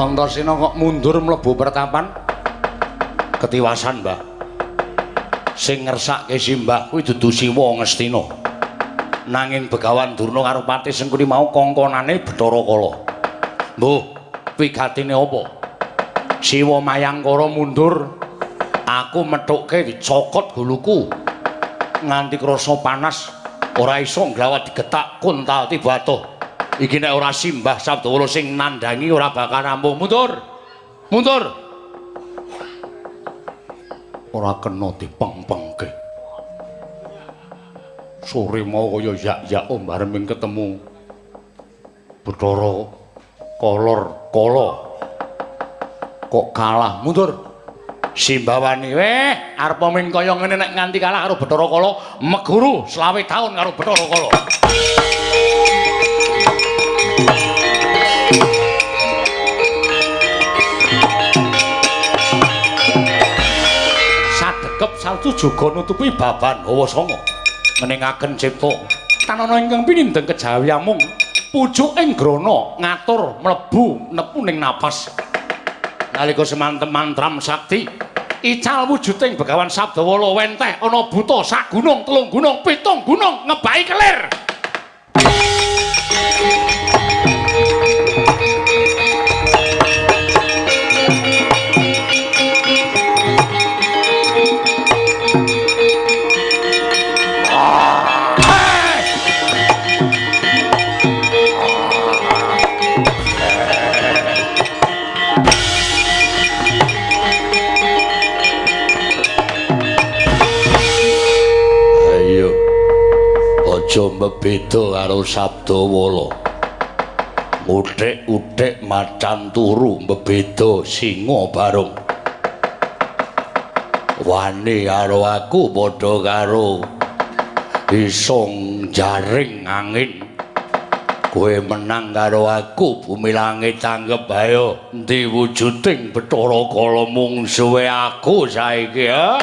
Antasena kok mundur mlebu pertapan? Ketiwasan, Mbah. Sing ngersake simbah kuwi dudu Siwa Ngastina. Nanging Begawan Durna karo Patih Sengkuni mau kongkonane Bathara Kala. Mbuh, wigatine apa? Siwa Mayangkara mundur, aku methukke dicokot guluku. Nganti krasa panas, ora iso nglawat digetak kuntal tiba atuh. Iki nek ora simbah Sabdawala sing nandhangi ora bakal rampung. Mundur. Mundur. Ora kena dipengpengke. Sore mau kaya yak-yak bareng ketemu Bathara Kolor Kala. Kok kalah? Mundur. Simbah wani, weh, arep ming kaya ngene nek nganti kalah karo Bathara Kala, meguru 25 taun karo Bathara Kala. Sadekep salju juga nutupi baban hawa sanga ngeningaken cipta tanana ingkang pinindeng kejawi amung pucuking grana ngatur mlebu nepu ning napas nalika semanten mantram sakti ical wujuding Begawan Sabdawala wenteh ana buta sak gunung telung gunung pitung gunung ngebahi kelir. Aja mebeda karo Sabdawala. Uthik-uthik macan turu mebeda singa barung. Wani karo aku padha karo iso jaring angin. Kowe menang karo aku bumi langit tanggep ayo endi wujuding Bathara Kala mungsuhe aku saiki ya.